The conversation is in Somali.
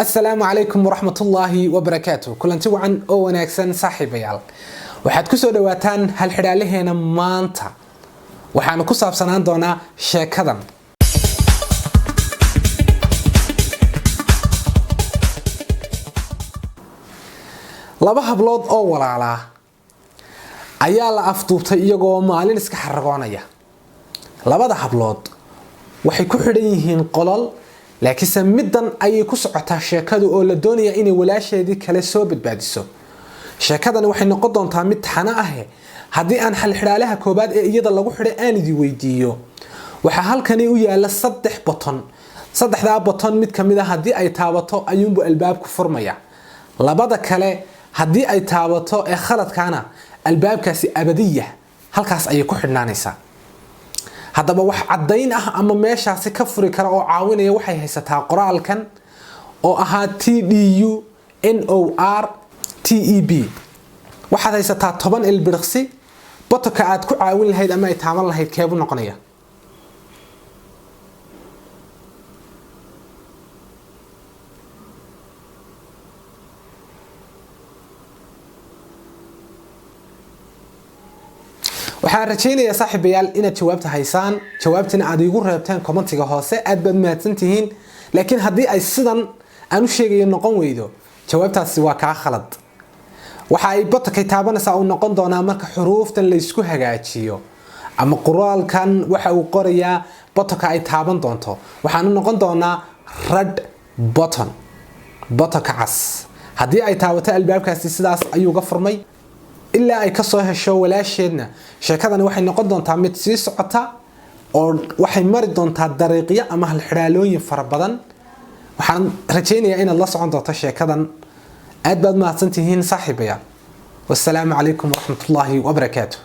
Asalaamu calaykum waraxmatullaahi wabarakaatu. Kulanti wacan oo wanaagsan, saaxiibayaal. Waxaad kusoo dhawaataan halxidhaalaheena maanta. Waxaanu ku saabsanaan doonaa sheekadan. Laba hablood oo walaalaa ayaa la afduubtay iyagoo maalin iska xaragoonaya. Labada hablood waxay ku xidhan yihiin qolol, laakiinse middan ayay ku socotaa sheekadu oo la doonaya inay walaasheedii kale soo badbaadiso. Sheekadani waxay noqon doontaa mid taxano ahe. Haddii aan halxidhaalaha koobaad ee iyada lagu xidhay aan idi weydiiyo, waxaa halkani u yaala saddex button. Saddexdaa button mid kamid a haddii ay taabato ayuunbuu albaabku furmaya. Labada kale haddii ay taabato ee khaladkaana, albaabkaasi abadiya halkaas ayay ku xidhnaanaysaa. Haddaba, wax caddayn ah ama meeshaasi ka furi kara oo caawinaya waxay haysataa qoraalkan oo ahaa TDUNORTEB. Waxaad haysataa 10 ilbiriqsi. Buttonka aad ku caawin lahayd ama ay taaban lahayd keebu noqonaya? Waxaan rajaynayaa, saaxiibayaal, inaad jawaabta haysaan, jawaabtina aad iigu reebteen commentiga hoose. Aad baad mahadsantihiin. Laakiin haddii ay sidan aan u sheegayo noqon weydo, jawaabtaasi waa kaa khalad. Waxa ay buttonkay taabanaysaa uu noqon doonaa marka xuruuftan laysku hagaajiyo ama qoraalkan waxa uu qorayaa buttonka ay taaban doonto waxaanu noqon doonaa red button, buttonka cas. Haddii ay taabato, albaabkaasi sidaas ayuu ga furmay ilaa ay kasoo hesho walaasheedna. Sheekadani waxay noqon doontaa mid sii socota oo waxay mari doontaa dariiqyo ama halxidhaalooyin fara badan. Waxaan rajaynayaa inaad la socon doonto sheekadan. Aad baad mahadsantihiin, saaxiibayaal. Wasalaamu calaykum waraxmatullaahi wabarakaatu.